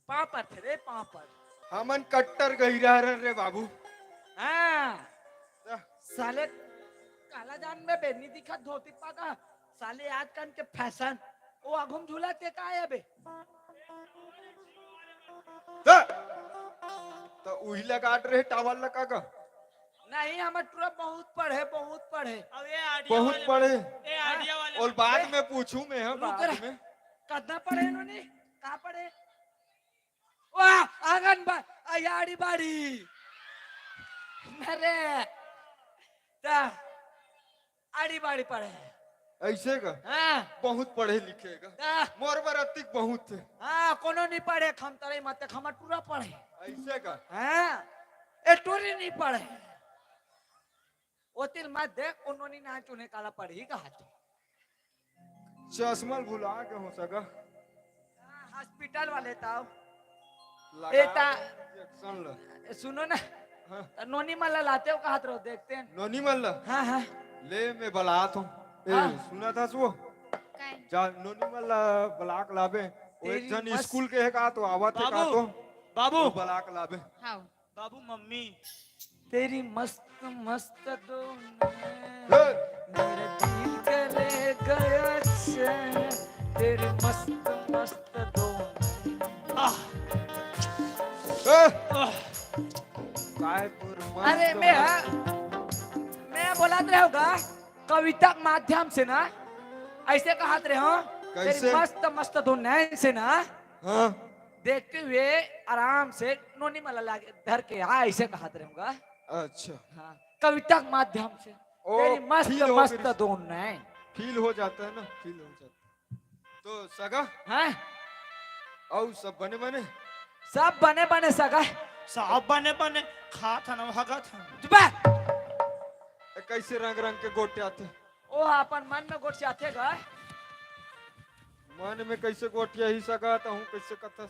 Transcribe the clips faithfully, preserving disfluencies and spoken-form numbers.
पाँव परथे रे, पाँव पर। हमन कट्टर गहिरा हरन रे बाबू। हाँ। त साले काला जान में बे, नी दिखत धोती पागा। साले आजकल के फैशन। ओ आघू म झूला ते का है बे? त त उही लगाट रहे टावल लगा का। नहीं, हमर टुरा बहुत पढ़े, बहुत पढ़े। अब ये आइडिया बहुत वाले पढ़े। ये आइडिया वाले और बाद में पूछू मैं, हम रुक बाद रहा। में। कतना पढ़े नोनी? का पढ़े? वाह, आंगन बा-, अयाड़ी बाड़ी। अरे, ता, आड़ी बाड़ी पढ़े। ऐसे का? हाँ, बहुत पढ़े लिखे का। ता, मोर बर अतिक बहुत है। हाँ, कोनो नहीं पढ़े, खमतरई मत, खमर टुरा पढ़े। ऐसे का? हाँ, ए टुरी नहीं पढ़े। ओतिल मत देख, कोनो नहीं ना चुने काला पढ़ी कहा तो। चश्मा भुला के हो सका। हॉस्पिटल वाले ताव। लगा ए ता- इंजेक्शन ल। ए, सुनो ना, हाँ। त नोनी मन ला लाते हो कहत रहो, देखते हैं। नोनी मन ल। हाँ, हाँ। ले मैं बलात हूँ। ए, हाँ। सुना था सो? काय? जा नोनी मन ल बलाक लाबे। वो तेरी एक जन मस्त- स्कूल के है का तो आवत है का बाबू, तो। बाबू, वो बलाक लाबे। हाव। बाबू मम्मी। तेरी मस्त मस्त दो नैन, हे, मेरा दिल करे गया चैन, तेरी मस्त मस्त दो नैन। आह, हे, आह, काय तोर मस्त अरे मैं, हाँ, मैं बोलत रहोगा कविता के माध्यम से ना, ऐसे कहत रहे हो, तेरी कैसे? मस्त मस्त दो नैन से ना, हाँ। देखते हुए आराम से नोनी मला लागे धर के आ, ऐसे कहत रहोगा। अच्छा। हाँ, कविता के माध्यम से। ओ, तेरी मस्त feel हो मस्त गई। दो नैन। फील हो जाता है ना, फील हो जाता है। तो सगा, हैं? और सब बने बने? सब बने बने सगा। सब बने बने खात हन, हगत हन। चुप है। ए, कैसे रंग रंग के गोटे आते? ओ अपन मन में गोठियाथे गा। मन में कैसे गोटिया ही सगा, त हूँ कैसे कथस?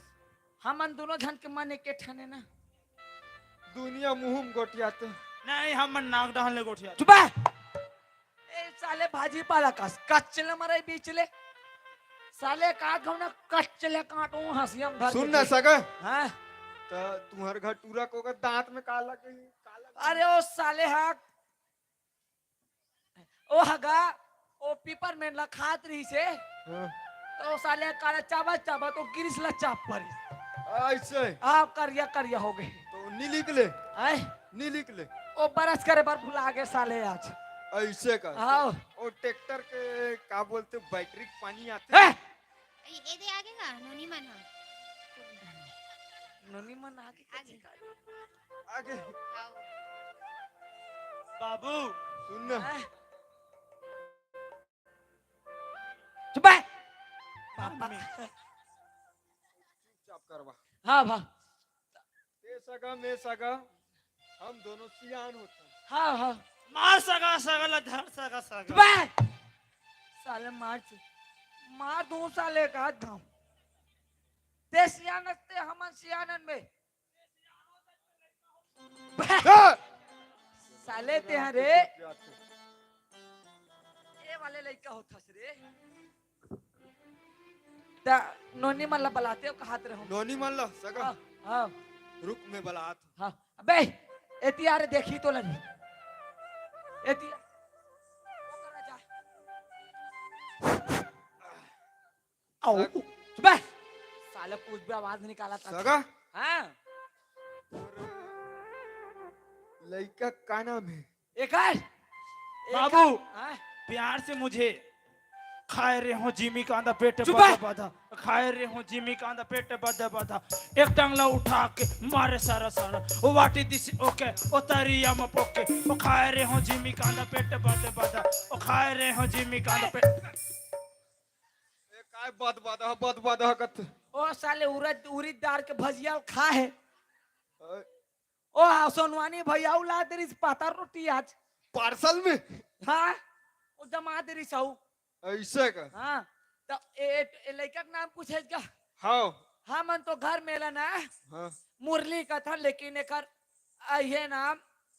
हमन दोनों झन के मन एके ठने ना। दुनिया मुँह में गोटियाते। नहीं, हमन नाक डहन ले गोठिया। चुप है। ए साले भाजी पाला कस कच्चले मरे बीचले। साले का कहूँ ना कच्चले काटो हंसिया में धर के सुन ना बीच। सगा, हाँ। त तुम्हारे घर टूरा को अगर दांत में का लगे, का लगे? अरे ओ साले हा, ओ हगा, ओ पीपर में ला खात रही से, हाँ, तो ओ साले काला चाबत चाबत तो गिरिस ला चाप परी। ऐसे आप करिया करिया हो गए। तो नी निकले, आए, नी निकले। ओ बरस करे बर भुला गए साले आज। ऐसे का? आओ। ओ ट्रैक्टर के का बोलते, बैटरी के पानी आते? ए, ए, ए दे आगे का नोनी मन ह। नोनी मन आगे आगे। आगे। हाव। बाबू, सुन ना, हैं? चुप है। पापा। चुपचाप करवा। हाँ भा। ते सगा, मैं सगा, हम दोनों सियान होते हैं। हाँ हाँ। मार सगा सगा ला धर सगा सगा। चुप है। साले मार से, मार दो साले का धम। ते सियान ते हमन सियानन में। हाँ! साले ते हरे। ए वाले लइका होत हस रे। ता नोनी मन ला बलाते हो कहत रहो। नोनी मन ला सगा, हाँ, हाँ, रुक मैं बलात। हाँ। अबे, एती आ रे देखी तो लगी। एती आ। आओ। बे, साले कुछ भी आवाज निकाला था। सगा, हाँ। लइका का नाम है? एकर। बाबू। हाँ। प्यार से मुझे खाए रे हो जिमी कांदा पेट चुप बदा है। बदा। खाए रे हो जिमी कांदा पेट बदा बदा। एक टांगला उठा के मारे सारा सारा। ओ वाटी दिस ओके। ओ तरिया म पोके। ओ खाए रे हो जिमी कांदा पेट बदा बदा। ओ खाए रे हो जिमी कांदा पेट। ए, काय बद बद ह, बद बद ह कत? ओ साले उरद, उरीद दार के भजिया खा है। अ, ओ हाँ, सोनवानी भैया उ ला दे रही पातर रोटी आज। पार्सल में? हाँ, ओ जमा दे रही साहू। ऐसे का? हाँ, तो ए, ए, ए लइका के नाम पूछे का? हाँ। हमन तो घर में ला ना, हाँ। मुरली का था, लेकिन एकर अहे नाम,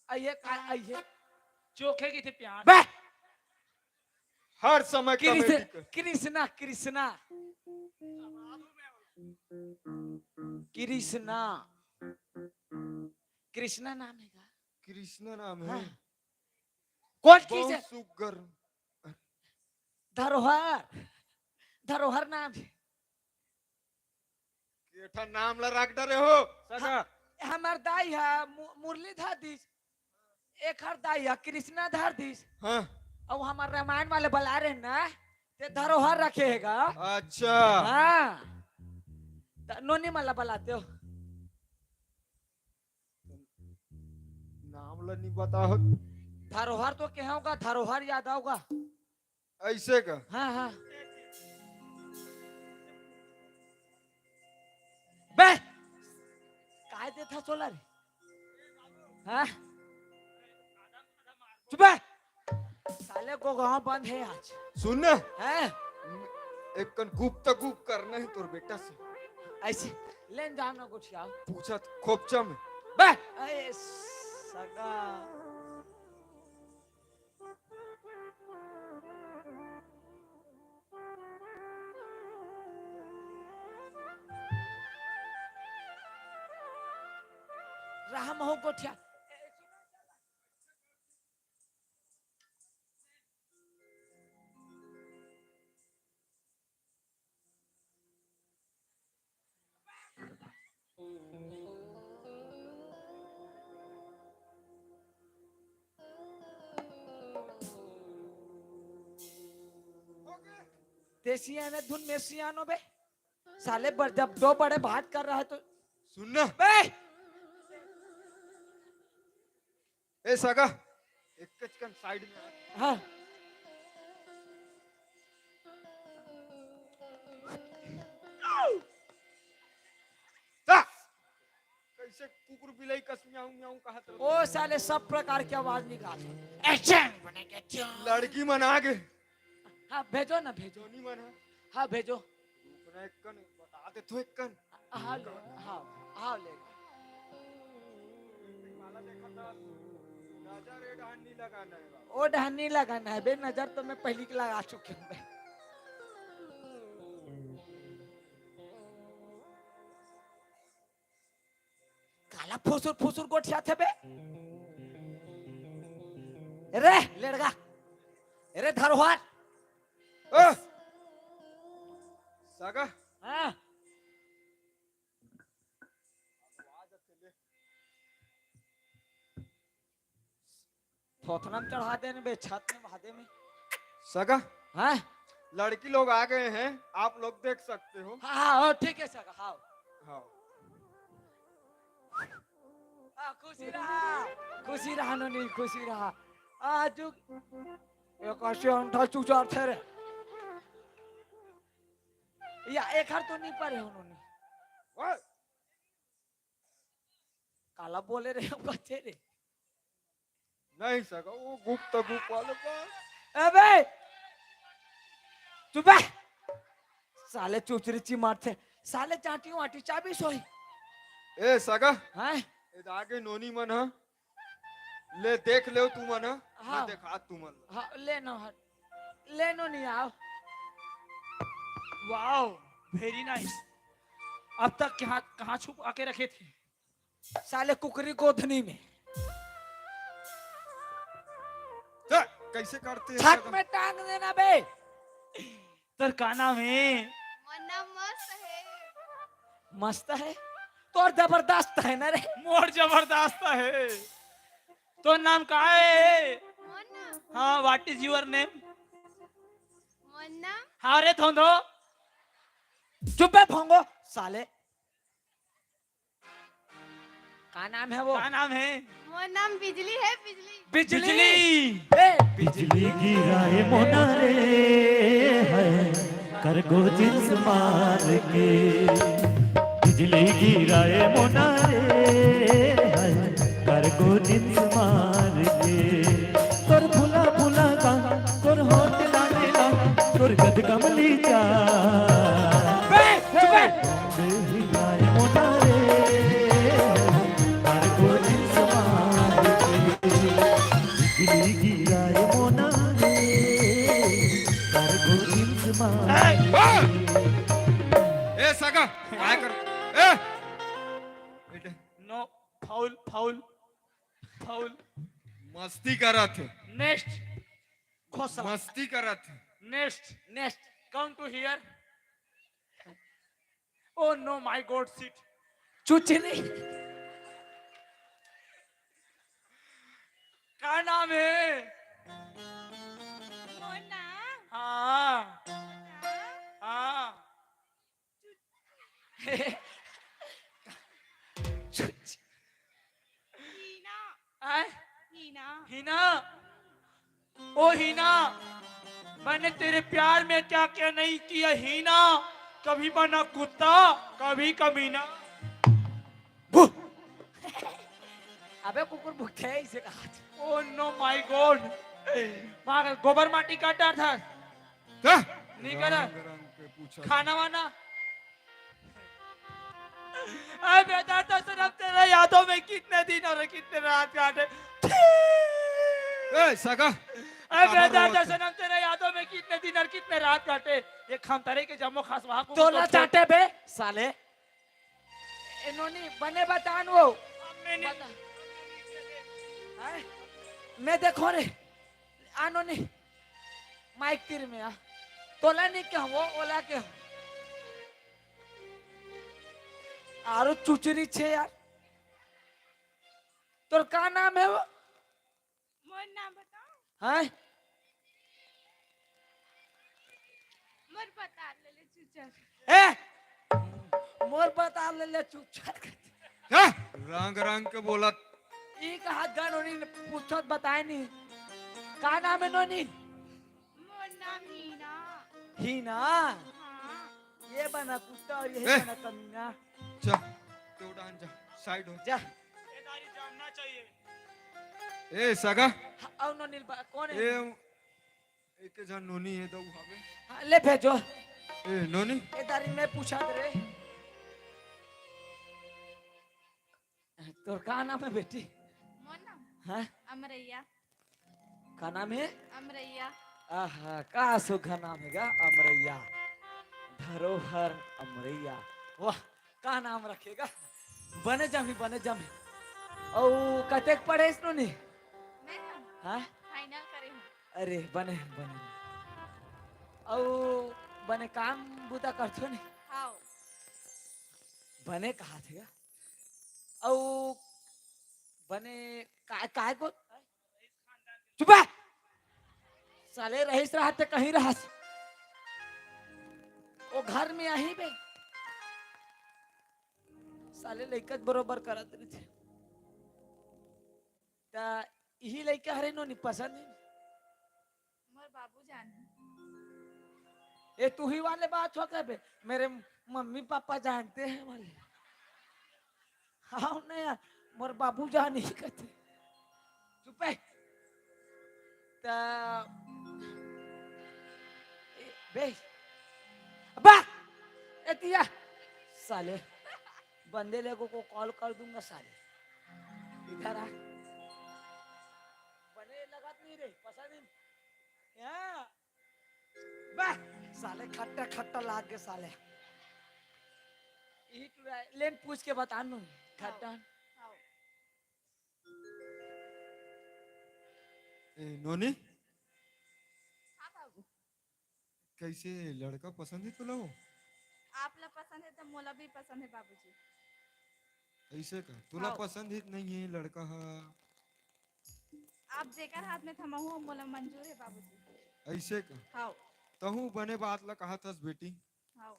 अहे का, अहे। चोखे की थे प्यार। बे, हर समय कृष्ण, कॉमेडी कर। कृष्णा, कृष्णा। ए, कृष्णा। कृष्णा नाम हे का? कृष्णा नाम हे। हाँ। कोन किसे? बहुत सुग्घर। धरोहर। धरोहर नाम हे। केठा नाम ला रख डरे हो। सगा। ह-, हमर दाई ह मु-, मुरली धर दिस, एखर दाई ह कृष्णा धर दिस। हाँ। अउ हमर रामायण वाले बला रहे ना, ते धरोहर रखे हे गा। अच्छा। हाँ। त नोनी मन ला बलाते हो। नाम ला नहीं बताओ। धरोहर तो कहे होगा, धरोहर याद आओगा। ऐसे का? हाँ, हाँ। बे, काय देथा सोला रे? हाँ? चुप बे। साले को गाँव बंद हे आज। सुन ना। हैं? एक कन गुप्त गुप करना हे तोर बेटा से। ऐसे लेन जाओ ना गोठिया। पूछत खोपचा में। बे, ए, सगा। रहा महू गोठिया। ते सियान हे धुन में सियान हो बे। साले बर-, जब दो बड़े बात कर रहा है तो सुन ना। बे! ए सगा, एक कचकन side में आ। हाँ। ता, कैसे कुकुर बिलाई कस म्याऊं म्याऊं कहत रहे? ओ साले सब प्रकार के आवाज निकाल। Action बने के क्यों? लड़की मन आ गे। हाँ, भेजो ना, भेजो। जोनी मन है। हाँ, भेजो। रुक ना, एक कन बता दे तो एक कन। हाँ, ले, हाँ, हाँ, ले। नजर ए डहान नहीं लगाना है बाबा। ओ डहान नहीं लगाना है बे, नजर तो मैं पहली के लगा चुके हूँ बे। काला फुसुर फुसुर गोठियाथे बे। रे लेड़गा, रे धरोहर। ओ! सगा। हाँ। थोथना में चढ़ा देने बे, छत में बहा दे में। सगा। हाँ? लड़की लोग आ गए हैं, आप लोग देख सकते हो। हाँ, हाँ, हाँ, ठीक है सगा, हाँ। हाँ। हाँ, खुशी रहा, खुशी रहा नोनी, खुशी रहा। आजू एक असे अंठा चुचारथे रे। या एखर तो नहीं परे हो नोनी। ओए! काला बोले रे, हम कहते रे। नहीं सगा, वो गुप्त गुप वाले बा। अबे! चुप बे! साले चुचरी चिमारथे। साले चाटी वाटी चाबी सोई। ए सगा। हाँ? ए आगे नोनी मन ह। ले देख लेव तुमन ह। हाँ। मैं देखा तुमन ला। हाँ, ले नो हट। ले नो नहीं आओ। Wow, very nice। अब तक कहाँ, कहाँ छुपा के रखे थे? साले कुकरी गोधनी में। जा, कैसे करते हैं छत एकदम? में टांग देना बे। तोर का नाम हे? मोर नाम मस्त हे। मस्त हे? तोर जबरदस्त हे ना रे। मोर जबरदस्त हे। तोर नाम का हे? मोर नाम? हाँ, what is your name? मोर नाम? हाँ रे धोंधो। चुप बे भोंगो साले। का नाम हे वो? का नाम हे? मोर नाम बिजली हे, बिजली। बिजली। बिजली। ए! बिजली गिराए मोना रे, है करगो जींस मार के। बिजली गिराए मोना रे, है करगो जींस मार के। तोर फुला फुला गाल, तोर होठ लाली लाल, तोर कद कमली चाल। बे, चुप बे। ए, सगा, काय कर? ए, फाउल, फाउल, फाउल। मस्ती करत हे। नेक्स्ट। घोसला। मस्ती करत हे। Next. Next. Come to here. Oh no, my God, shit. चुचरी। का नाम हे? मोर नाम? हाँ। मोर नाम? हाँ। चुच-, हीना। आय? हीना। हीना। ओ हीना, मैंने तेरे प्यार में क्या क्या नहीं किया हीना, कभी बना कुत्ता, कभी कमीना। भू। अबे कुकुर भुकथे इसे कहा। Oh no, my God। माँ गोबर माटी काट डार था। का? नहीं करा। रंग रंग के पूछा। खाना वाना? अबे दादा सनम, तेरे यादों में कितने दिन और कितने रात काटे। ए, सगा। अबे दादा सनम, तेरे यादों में कितने दिन और कितने रात काटे। ये खमतरे के जम्मो खसवा को तोला चाटे बे, साले। ए नोनी, बने बतान वो। अब मैंने बता। हैं? मैं देखो रे। आ नोनी। माइक तीर में आ। तोला नहीं कहूँ, ओला कहूँ। आरो चुचरी छे यार। तोर का नाम हे वो? मोर नाम बताओ। हैं? मोर बता ले ले चुचर। ए! मोर बता ले ले चुचर। हैं? रंग रंग के बोलत। ई कहा गा नोनी ने पूछत बताए नहीं। का नाम हे नोनी? मोर नाम हीना। हीना? हाँ। ये बना कुत्ता और यही ए! बना कमीना। जा, तू उठान जा, साइड हो। जा। ये दारी जानना चाहिए। ए, सगा। हाँ, अउ नोनी बा-, कौन हे? ए, एक झन नोनी हे, दऊ हवे। हाँ, ले भेजो। ए, नोनी। ए दारी मैं पूछा दे रे। तोर का नाम हे बेटी? मोर नाम? हाँ? अमरैया। का नाम हे? अमरैया। आहा, का सुघर नाम हे गा, अमरैया। धरोहर अमरैया। वाह, का नाम रखे गा? बने जामी, बने जामी। अउ कतेक पढ़े हस नोनी? मैं ना हाँ? फाइनल करे हूँ। अरे, बने, बने। अउ बने काम बूता करथो नी? हाँ। बने कहा थे गा? अउ बने का-, काय को? चुप हे! साले रहिस रहत ते कहीं रहस। ओ घर में आही बे। साले लइका बरोबर करत रहिथे। त इही लइका हरे नोनी पसंद हे। मोर बाबू जान। ए, तू ही वाले बात हो कबे, मेरे मम्मी पापा जानते हैं वाले। हाँ, नहीं यार, मोर बाबू जान ही कहते। चुप हे। त, ए, बे, अब्बा, ए तिया, साले, बंदे लोगों को कॉल कर दूंगा साले। इधर आ। बने लगत नहीं रे, पसंद नहीं। या। बा, साले खट्टा खट्टा लाग गे साले। ई टुरा लेन पूछ के बता नू, खट्टा। हाँ। ए, नोनी? हाँ बाबू। कैसे लड़का पसंद हे तोला वो? आप ला पसंद हे त मोला भी पसंद हे बाबूजी। ऐसे का? तोला हाँ। पसंद हे नहीं हे लड़का हा? आप जेकर हाथ में थमाहू, मोला मंजूर हे बाबूजी। ऐसे का? हाँ। तहूँ बने बात ला कहत हस बेटी। हाँ।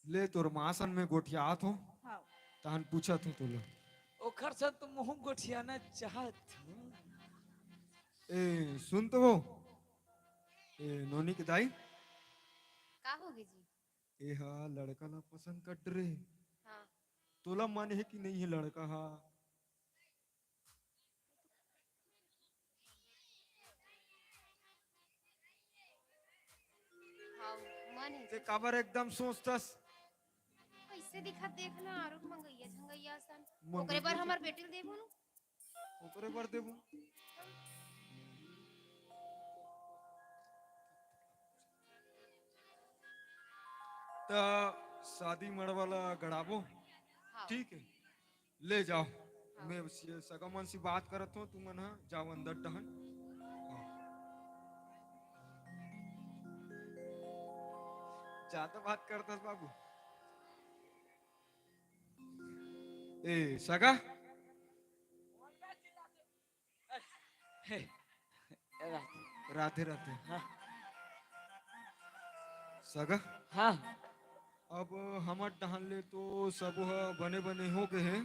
ले तोर माँ सन में गोठियात हो। हाँ। तहन पूछत हो तोला। ओखर सन तो महूँ गोठियाना चाहत हो। ए, सुन तो वो। ए, नोनी के दाई। का होगे जी? ए हा लड़का ला पसंद कर रे। हाँ। तोला मन हे कि नहीं हे लड़का हा? हाँ, मन हे। ते काबर एकदम सोचतस? कैसे दिखत देख ना, आरुग मंगैया झंगैया सन। मंगैया ओकरे बर झंगैया। हमर बेटी ल देबो नु। ओकरे बर देबो। त शादी मड़वा ला गड़ाबो। हाँ। ठीक हे, ले जाओ। मैं स-, सगा मन से बात करत हूँ, तुमन ह जाओ अंदर डहन। ज्यादा बात करत हस बाबू। ए सगा। हे, राधे राधे। हाँ। सगा। हाँ। अब हमर डहन ले तो सब ह बने बने हो गए हे।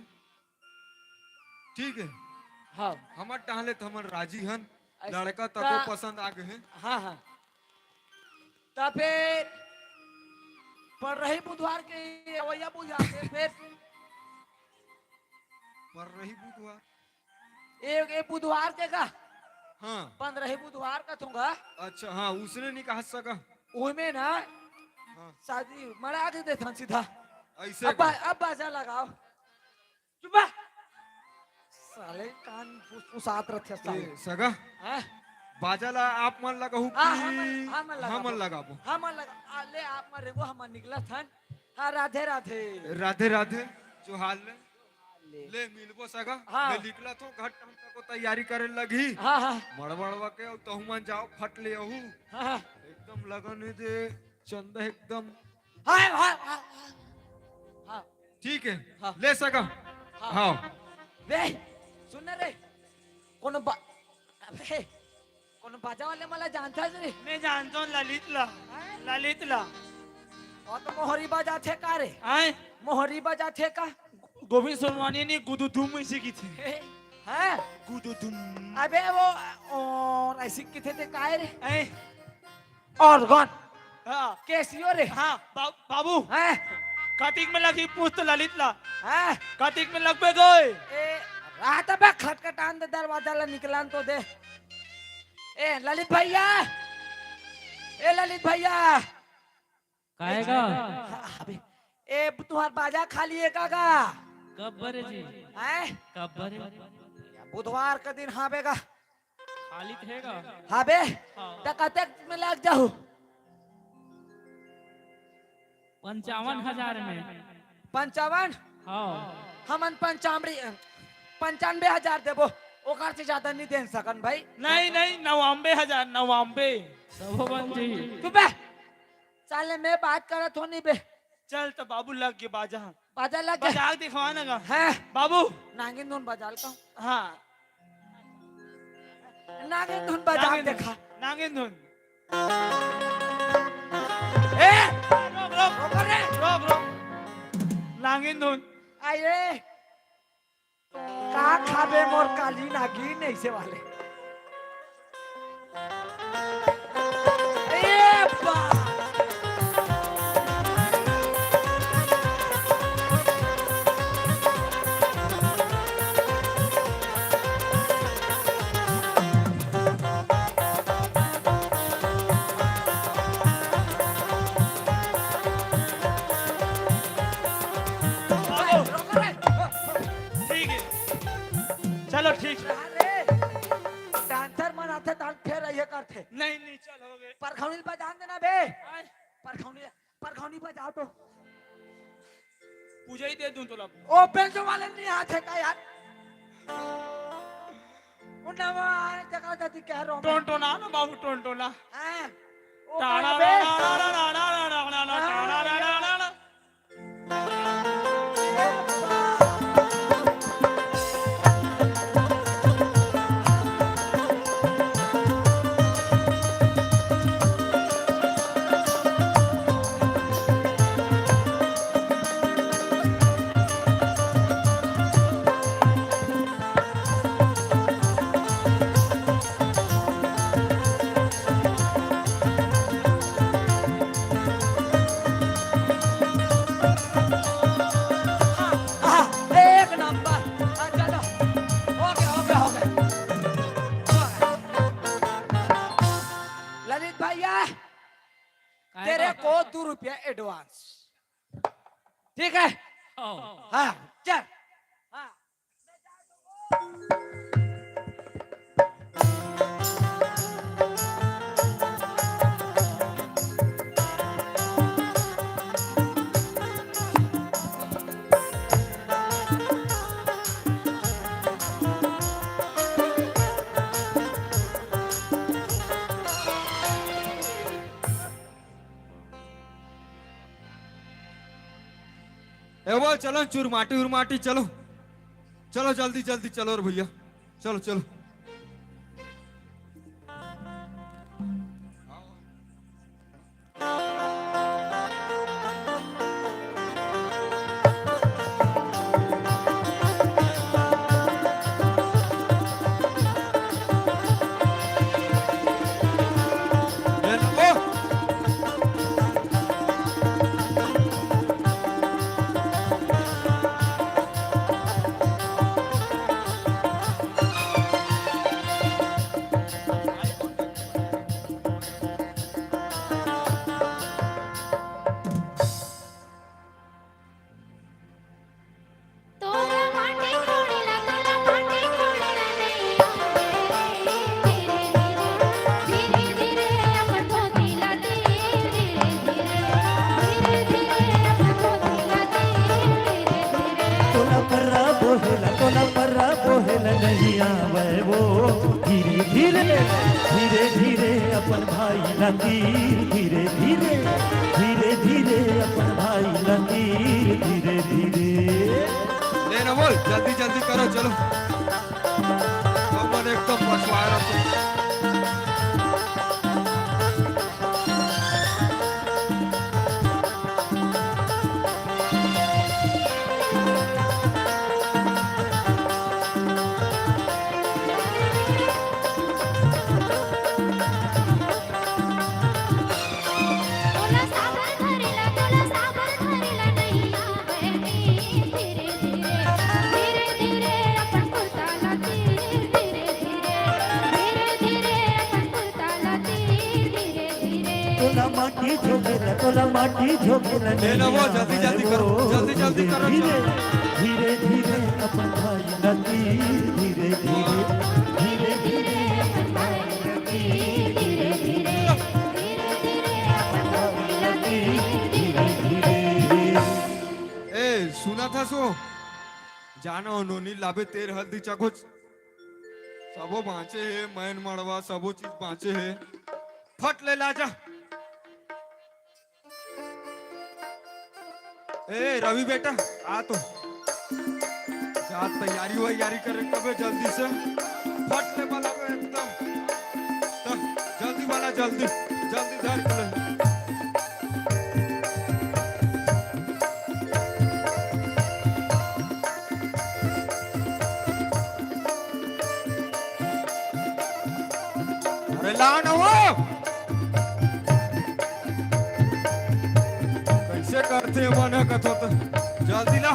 ठीक है। हाँ। हमर डहन ले तो हमन राजी हन। अच्छा, लड़का तको पसंद आ गए हे। हाँ, हाँ। त फेर पर रही बुधवार के अवैया बुझा के फेर पर रही बुधवार। ए, ए बुधवार के का? हाँ। पंद्रह बुधवार का थोंगा। अच्छा, हाँ, उसने नहीं कहा सका। ओमे ना। हाँ। शादी मना के देथन सीधा। ऐसे अब का? बा-, अब बाजा लगाओ। चुप बा। साले कान फुसफुसात रथे साले। ए, सगा? हाँ? बाजा ला आप मन लगाहू हाँ, कि हमन, हमन लगाबो। हमन लगाबो? हमन लगा-, आ, ले आप मन रेंगो, हमन निकलत हन। हाँ, राधे राधे। राधे राधे। जोहार ले। ले। ले मिलबो सगा। हाँ। मैं निकलत हूँ, घर टहन तको तैयारी करे लगही। हाँ, हाँ। मड़वड़वा के, अउ तहु मन जाओ, फट ले आहू। हाँ, हाँ। एकदम लगन हे दे, चंदा एकदम। हाँ, हाँ, हाँ, हाँ। हाँ। ठीक है। हाँ। ले सगा। हाँ। हाँ। बे, सुन ना रे। कोनो बा-, अबे, कोनो बाजा वाले मन ला जानथस रे? मैं जानथों ललित ला। हैं? ललित ला। वो तो मोहरी बजाथे का रे? हैं? मोहरी बजाथे का? गोविंद सोनवानी ने गुदुधुम ऐसे की थे। हैं? गुदुधुम। अबे वो, ओ, ऐसे की थे, ते काय रे? हैं? Organ। हाँ। Casio रे। हाँ, बा-, बाबू। हैं? कतिक में लगही पूछ तो ललित ला। हैं? कतिक में लगबे गोय? ए, रात में खटखटान दे, दरवाजा ला निकलान तो दे। ए, ललित भैया। ए, ललित भैया। काहे गा? हाँ, अबे, ए, तुंहर बाजा खाली हे का गा? कब बरे जी? हैं? कब बरे? बुधवार के दिन हाँ बे गा। खाली त हे गा। हाँ बे, हाँ। त कतेक में लग जाहू? पंचावन हजार में। पंचावन? हाँ। हमन पंचामरी, पंचानबे हजार देबो, ओकर से ज्यादा नहीं दे सकन भाई। नहीं, नहीं, नवानबे हजार, नवानबे। तभो बन जी। चुप बे। साले मैं बात करत हो नहीं बे। चल त बाबू लग गे बाजा। बाजा लग गे। बजा के दिखवा ना गा। हैं? बाबू। नागिन धुन बजा ल का। हाँ। नागिन धुन बजा के नागिन धुन। देखा। नागिन धुन। ए! रोक, रोक। रोक रे। रोक, रोक। नागिन धुन। आइए। का खाबे मोर काली नागिन ऐसे वाले। ए बा। ठीक है, चलो ठीक है। अरे, dancer मन आथे, तान फेर ये करथे। नहीं, नहीं, चल हो गए। परखौनी बजान देना बे। आय। परखौनी, परखौनी बजाओ तो। पूजा ही दे दूं तोला। ओ बेंजो वाले नहीं आथे का यार? उन्ना वो आए जगह जदी कह रहा हूँ। टोनटोना ना बाबू, टोनटोना। हैं? ओ टाड़ा बे। Ta-da ta-da ta-da ta-da ta-da ta-da ta-da. आहा, एक नंबर। हाँ, चलो। हो गया, हो गया, हो गया। ललित भैया, काहे तेरे का? को दो रुपया advance। ठीक है? ओ। हाँ, चल। हाँ। ए वो चलो चुरमाटी उरमाटी चलो। चलो जल्दी जल्दी चलो रे भैया। चलो चलो। तोला पर्रा बोहेला, तोला पर्रा बोहेला नहीं आवे वो। धीरे धीरे, धीरे धीरे अपन भाई ला तीर, धीरे धीरे, धीरे धीरे अपन भाई ला तीर, धीरे धीरे। ले ना बोल, जल्दी जल्दी करो, चलो। अपन एकदम पछवा रहा। तोला माटी झोंकेला, तोला माटी झोंकेला ए नवो, जल्दी, जल्दी करो, जल्दी, जल्दी करो। धीरे, धीरे, धीरे अपन भाई ला तीर, धीरे, धीरे, धीरे, धीरे अपन भाई ला तीर, धीरे, धीरे, धीरे, धीरे अपन भाई ला तीर, धीरे, धीरे। ए, सुनथस ओ? जानो नोनी लाबे तेल हल्दी चकोच। सबो बांचे हे, मैन मड़वा, सबो चीज बांचे हे। फट ले ला जा। ए, रवि बेटा, आ तो। जा, तैयारी वैयारी करे कबे जल्दी से। फट ले वाला बे एकदम। त जल्दी वाला, जल्दी। जल्दी धर के ले। अरे ला ना वो। कैसे करथे मन ह कथो त जल्दी ला।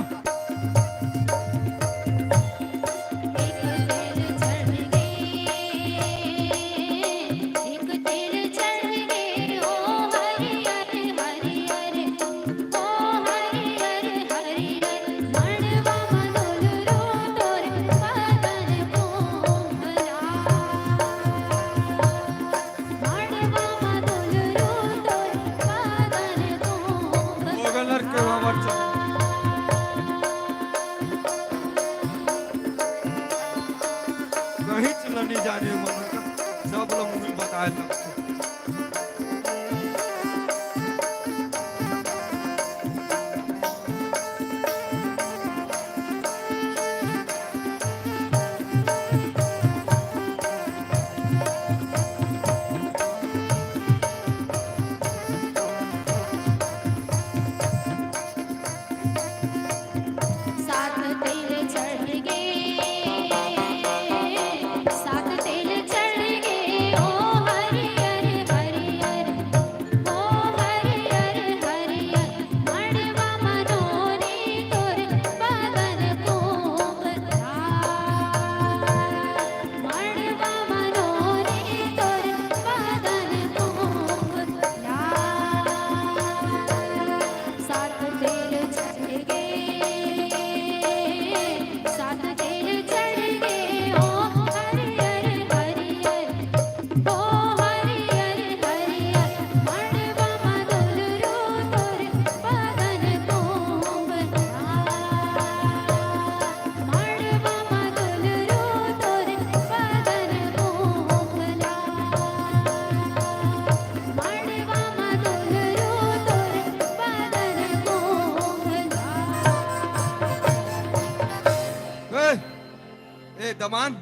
दमान,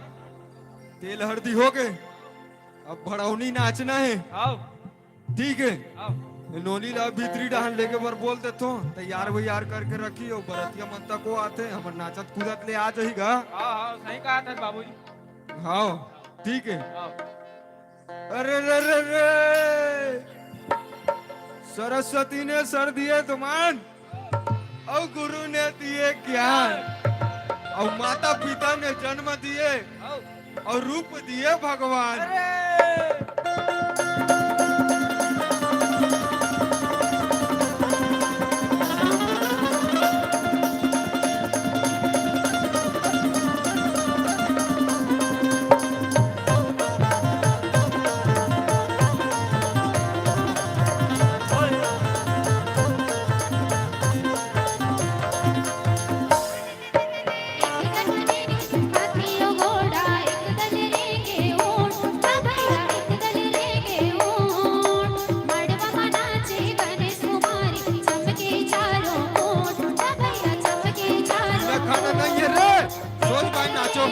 तेल हरदी हो गे, अब भड़ौनी नाचना हे। आओ। ठीक हे। आओ। नोनी ला भीतरी डहान लेगे बर बोल देथो, तैयार वैयार करके रखी, अउ बरतिया मन तको आथे, हमर नाचत कूदत ले आ जाही गा। हाँ, हाँ, सही कहा था बाबूजी। हाँ, ठीक हे। आओ। अरे रे रे रे, सरस्वती ने सर दिए दमान, अउ गुरु ने दिए ज्ञान, अउ माता पिता ने जन्म दिए, अउ रूप दिए भगवान। अरे। खाना नहीं है रे, सोच भाई नाचो।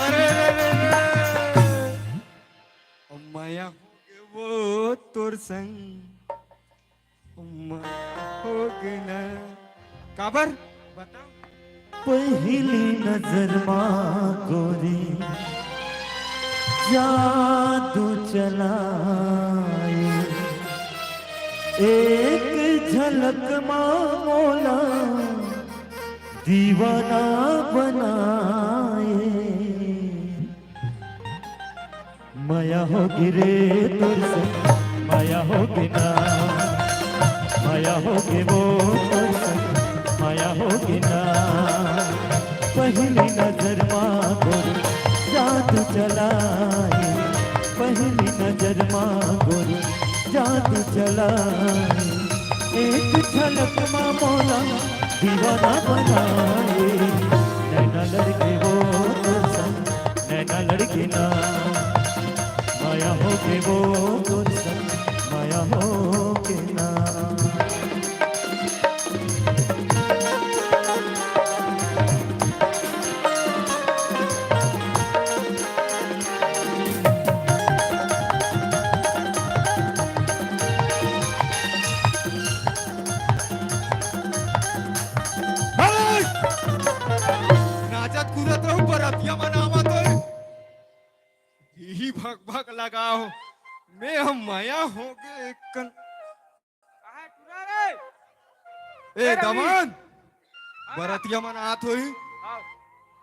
अरे रे रे रे। मया हो गे वो तोर संग, मया हो गे ना। काबर? बताओ। पहिली नजर मा गोरी जादू चलाए, एक झलक मा मोला दीवाना बनाए। मया हो गे रे तोर संग, मया हो गे ना, मया हो गे वो तोर संग, मया हो गे ना। पहिली नजर मा गोरी जादू चलाए, पहिली नजर मा गोरी जादू चलाए। एक झलक मा मोला दीवाना बनाए। नैना लड़के वो तोर संग, नैना लड़के ना। मया हो गे वो तोर संग, मया हो गे ना। अरे! नाचत कूदत रहू, बरतिया मन आवत होई। इही भक भक लगाओ, मैं हम मया हो गे एक कन। कहाँ टुरा रे? ए, ए, रवि। दमन, हाँ। बरतिया मन आत होई। हाँ।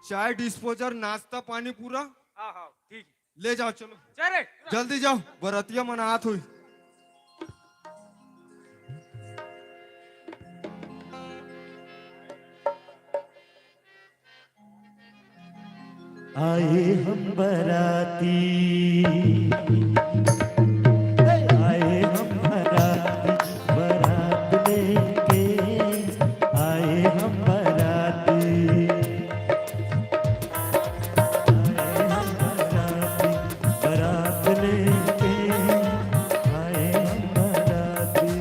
चाय, डिस्पोजल, नाश्ता पानी पूरा। हाँ, हाँ, ठीक। ले जाओ, चलो। चल रे। जल्दी जाओ, बरतिया मन आत होई। आए हम बराती, आए हम बराती, बरात लेके आए हम बराती। आए हम बराती, बरात लेके आए हम बराती।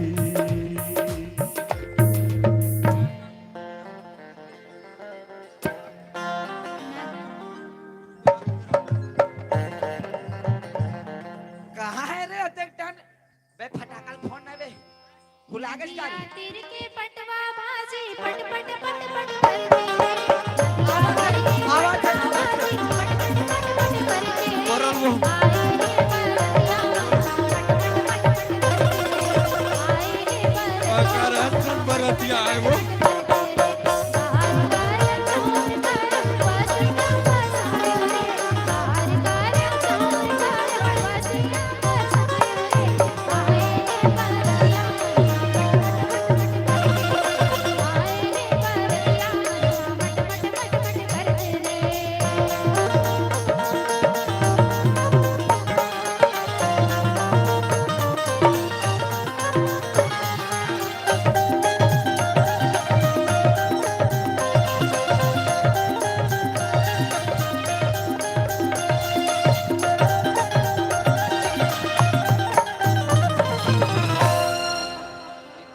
तीर के पटवा भाजी पट पट पट पट करके। आवाज, आवाज, आवाज। पट पट पट पट पट करके। परल वो। आए रे बरतिया, पट पट पट पट करके। आए रे बरतिया। अगर हथन बरतिया आए वो।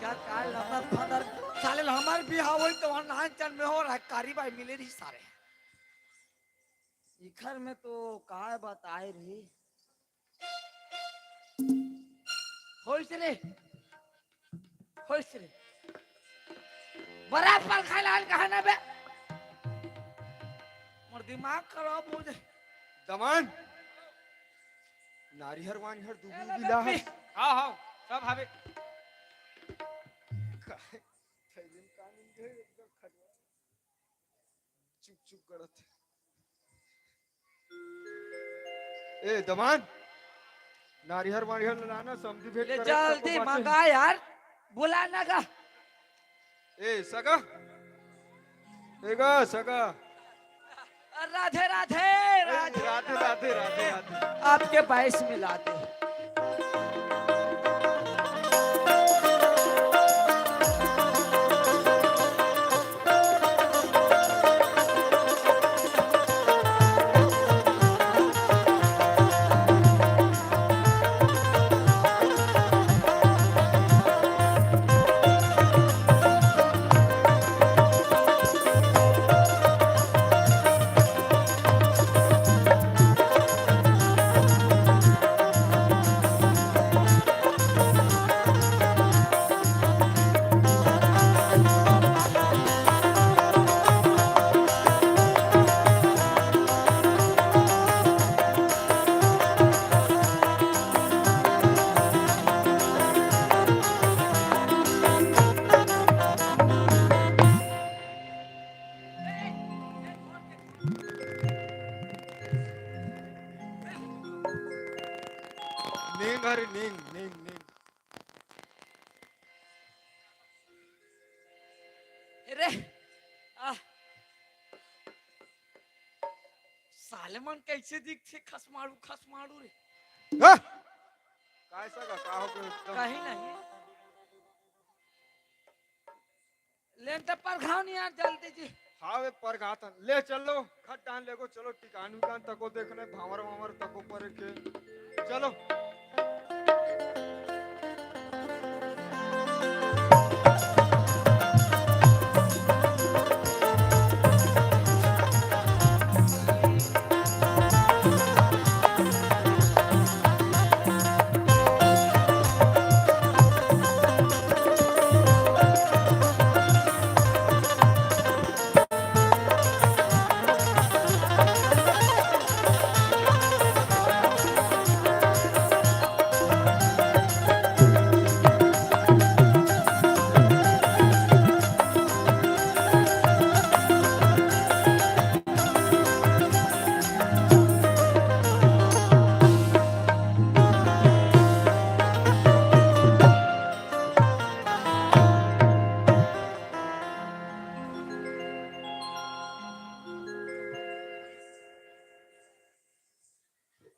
का, का लदर फदर, साले ल हमर बिहाव होई त वहाँ नान चन में हो रहा, कारी बाई मिले रही सारे। इखर में तो काय बताए रही। होइस रे, होइस रे। बराबर खाए लाल कहा ना बे। मोर दिमाग खराब हो जाए। दमन, नारिहर वानिहर दुबू ए, बिला है। हाँ, हाँ, सब हवे। काहे? थैली में का मिल गए? एकदम खटवा। चुप, चुप करत। ए, दमान, नारिहर वारिहर लाना, समधी भेंट ले करे, जल्दी सबको बाटे। मंगा यार, बुला ना का। ए, सगा। ए गा, सगा। राधे, राधे, ए, राधे। राधे, राधे, राधे, राधे। आपके बाईस मिला दे। नींद हरी, नींद, नींद, नींद। अरे, आ, साले मन कैसे दिखथे, खसमाड़ू, खसमाड़ू रे। हाँ? काय सगा, का हो गए एकदम? कहीं नहीं। लेन त परघाव नहीं यार, जल्दी जी। हाँ, वे परघातन। ले चलो, खट डान लेगो, चलो, टिकान विकान तको देखने, भांवर वांवर तको परे के। चलो।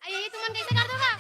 अरे, ये तुमन कैसे कर दोगा?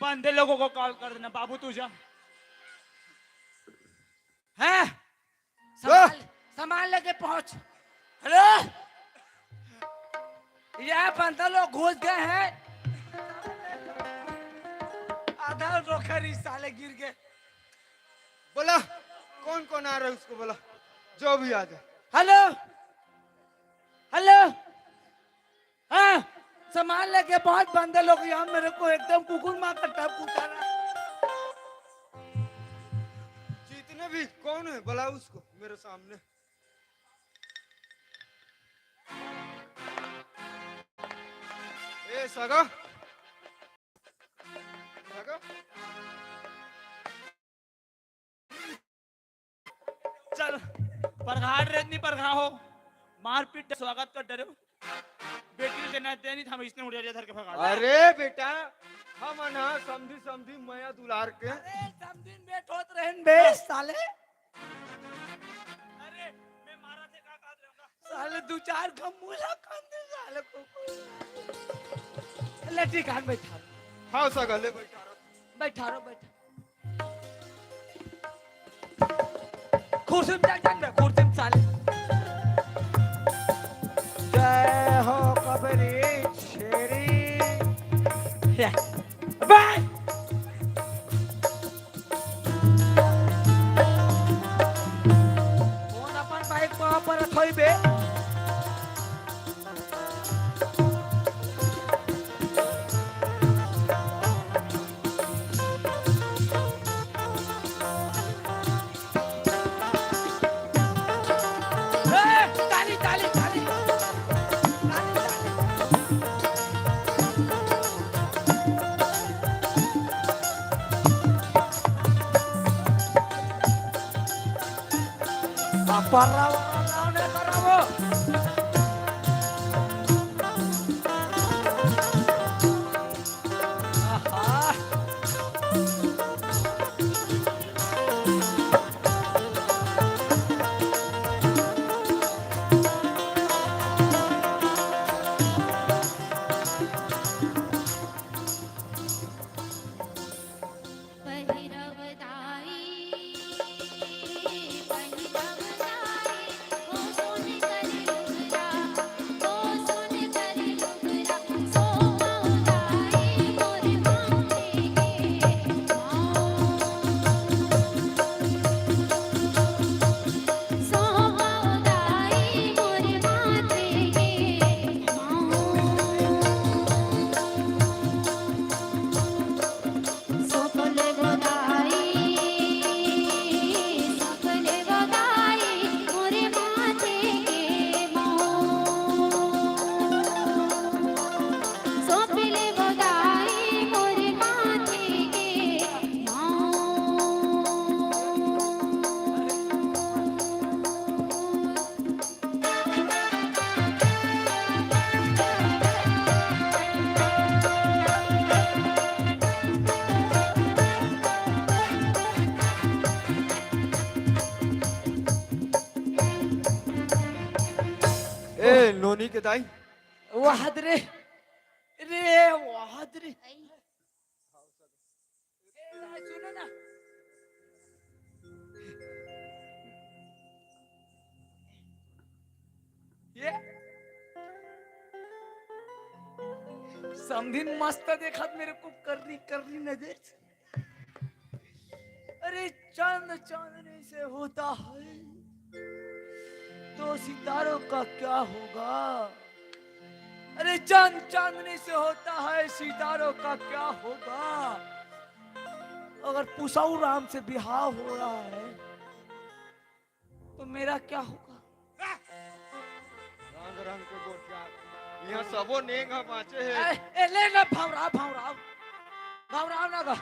अंधे लोगों को कॉल कर देना, बाबू तू जा। हैं? सामान, सामान लेके पहुंच। हेलो, ये बंदा लोग घुस गए हैं। आधा रोकर ही साले गिर गए। बोला, कौन कौन आ रहा है उसको बोला, जो भी आ जाए। Hello, hello. हाँ, सामान लेके बहुत बंदर लोग यहाँ मेरे को एकदम कुकुर मार का टप उठा रहा है। जितने भी कौन है, बुलाओ उसको मेरे सामने। ए सगा, सगा। चल, परघाट रे, इतनी परघा हो, मारपीट स्वागत कर डरे हो। बेटी के ना देनी था, हम इसने उड़िया धर के भगा। अरे बेटा, हम ना समधी समधी मया दुलार के। अरे समधिन बेट होत रहन बे साले। अरे मैं मारा थे का काट रहूंगा। साले दो चार घम्मूला खान दे साले को। ले ठीक है, बैठा। हाँ सगा, ले बैठा रहो। बैठा रहो, बैठा। खुर्सी में जान, जान बे, खुर्सी में साले। जय हो कबरी शेरी। या। बे! कौन अपन बाइक पर, पर थोई बे? ए, ताली, ताली, ताली। ताली, ताली। आ, पर्रा, पर्रा, पर्रा, ने पर्रा वो। आहा। पहिरव दाई, पहिरव दाई, ओ सोन कर लुगरा, ओ सोन कर लुगरा, सोहव दाई मोर माथे के माऊ। सोहव दाई मोर माथे के माऊ। सौंप लेबो दाई, सौंप लेबो दाई, मोरे माथे के मोर। सौंप लेबो दाई, मोरे माथे के मोर। ए, नोनी के दाई। वाहद रे, रे, वाहद रे। ए, सुनो ना। ये समधिन मस्त देखत मेरे को कर्री कर्री नजर से। अरे चांद चांदनी से होता है तो सितारों का क्या होगा? अरे चांद चांदनी से होता है, सितारों का क्या होगा? अगर पुसाऊ राम से बिहाव हो रहा है तो मेरा क्या होगा? रंग रंग के गोठिया। यहाँ सबो नेंग ह बाँचे हे। ए, ए, ले ना भौरा, भौरा। भौरा ना गा। ए,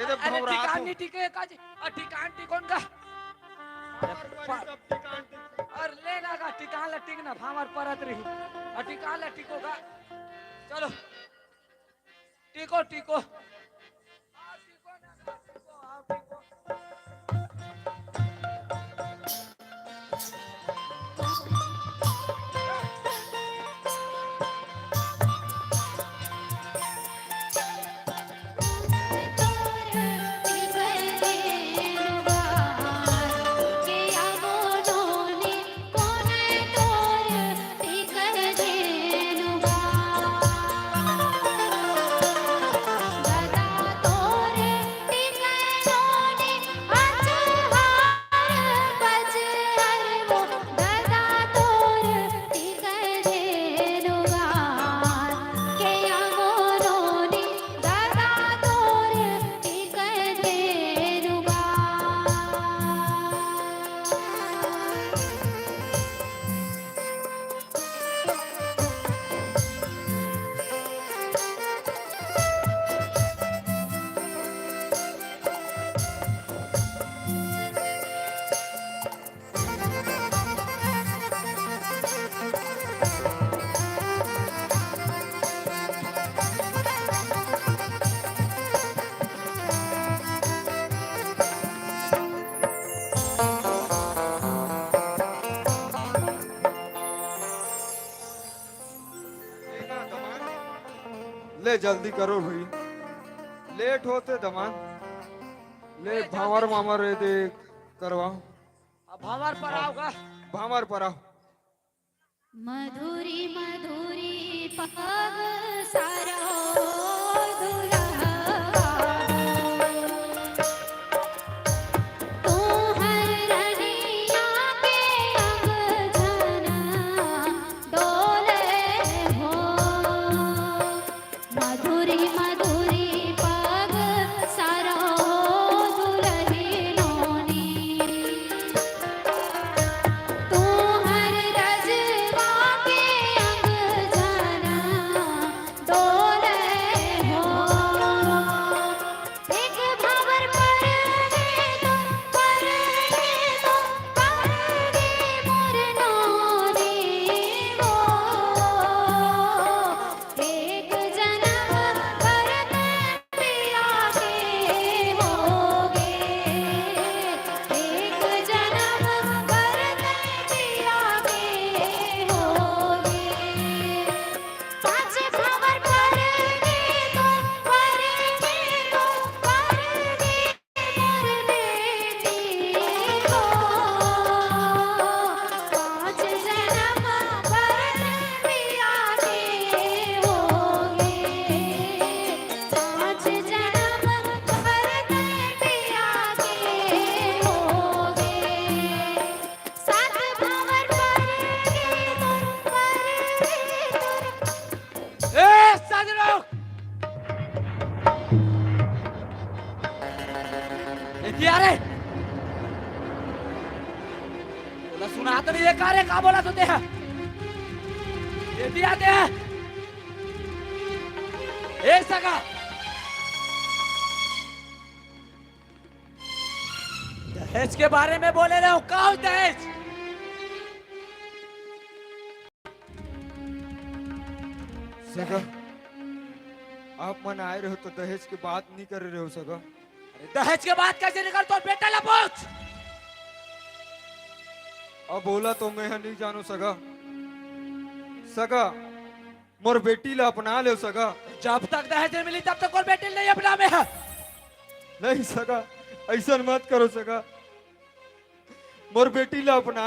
तो अरे भौरा ठिकान तो। नहीं टिके का जी। आ ठिकान टिकोन का। हमार परी सब ठिकान टिके। अरे ले ना गा, ठिकान ला टिक ना, भावर परत रही। आ ठिकान ला टिको का। चलो। टिको, टिको। जल्दी करो भाई, लेट होथे दमांद। ले, भांवर मामा रे दे करवाओ। अब भांवर पर आओ गा। भांवर पर आओ। मधुरी मधुरी पग सारो दुल्हा। तोहर रहिया के अंग झन डोले हो। मधुरी मधुरी पग सारो दुलहिनोनी। तोहर रजवा के अंग झन डोले हो। एक भंवर पर गे तो, पर गे तो, पर गे मोर नोनी हो। एक जनम बर तैं पिया के होगे, एक जनम बर तैं पिया के होगे। पाँच भंवर पर गे तो, पर गे तो, पर गे मोर बेटी हो। पाँच जनम बर तैं पिया के होगे, पाँच जनम बर तैं पिया के होगे। सात भंवर पर गे तोर, पर गे तोर। ए, साथ रुक। एती आ रे। बोला सुना तो नहीं, ये का रे, का बोला तो ते है? एती आते हैं। ए सगा। दहेज के बारे में बोले रहे हो, का हो दहेज? सगा, आप मन आए रहो तो दहेज के बात नहीं कर रहे हो सगा। अरे दहेज के बात कैसे निकल, तोर बेटा ला पूछ। अब बोला तो मैं नहीं जानो सगा। सगा, मोर बेटी ला अपना ले सगा। जब तक दहेज नहीं मिली तब तक मोर बेटी नहीं अपना में है। नहीं सगा, ऐसा मत करो सगा। मोर बेटी ला अपना